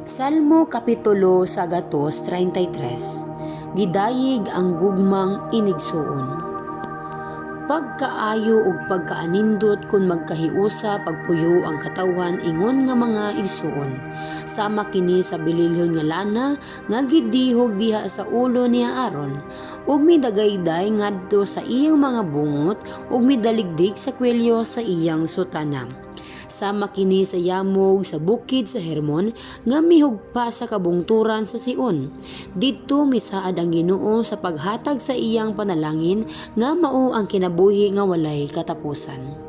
Salmo Kapitulo sagatos 33. Gidayig ang gugmang inigsuon. Pagkaayo ug pagkaanindot kung magkahiusa pagpuyo ang katawhan ingon nga mga igsuon. Sama kini sa bililhon nga lana nga gidihog diha sa ulo ni Aaron ug midagayday ngadto sa iyang mga bungot ug midaligdik sa kwelyo sa iyang sutana. Sama kini sa yamog sa bukid sa Hermon nga mihugpa sa kabungturan sa Sion. Didto misaad ang Ginoo sa paghatag sa iyang panalangin nga mao ang kinabuhi nga walay katapusan.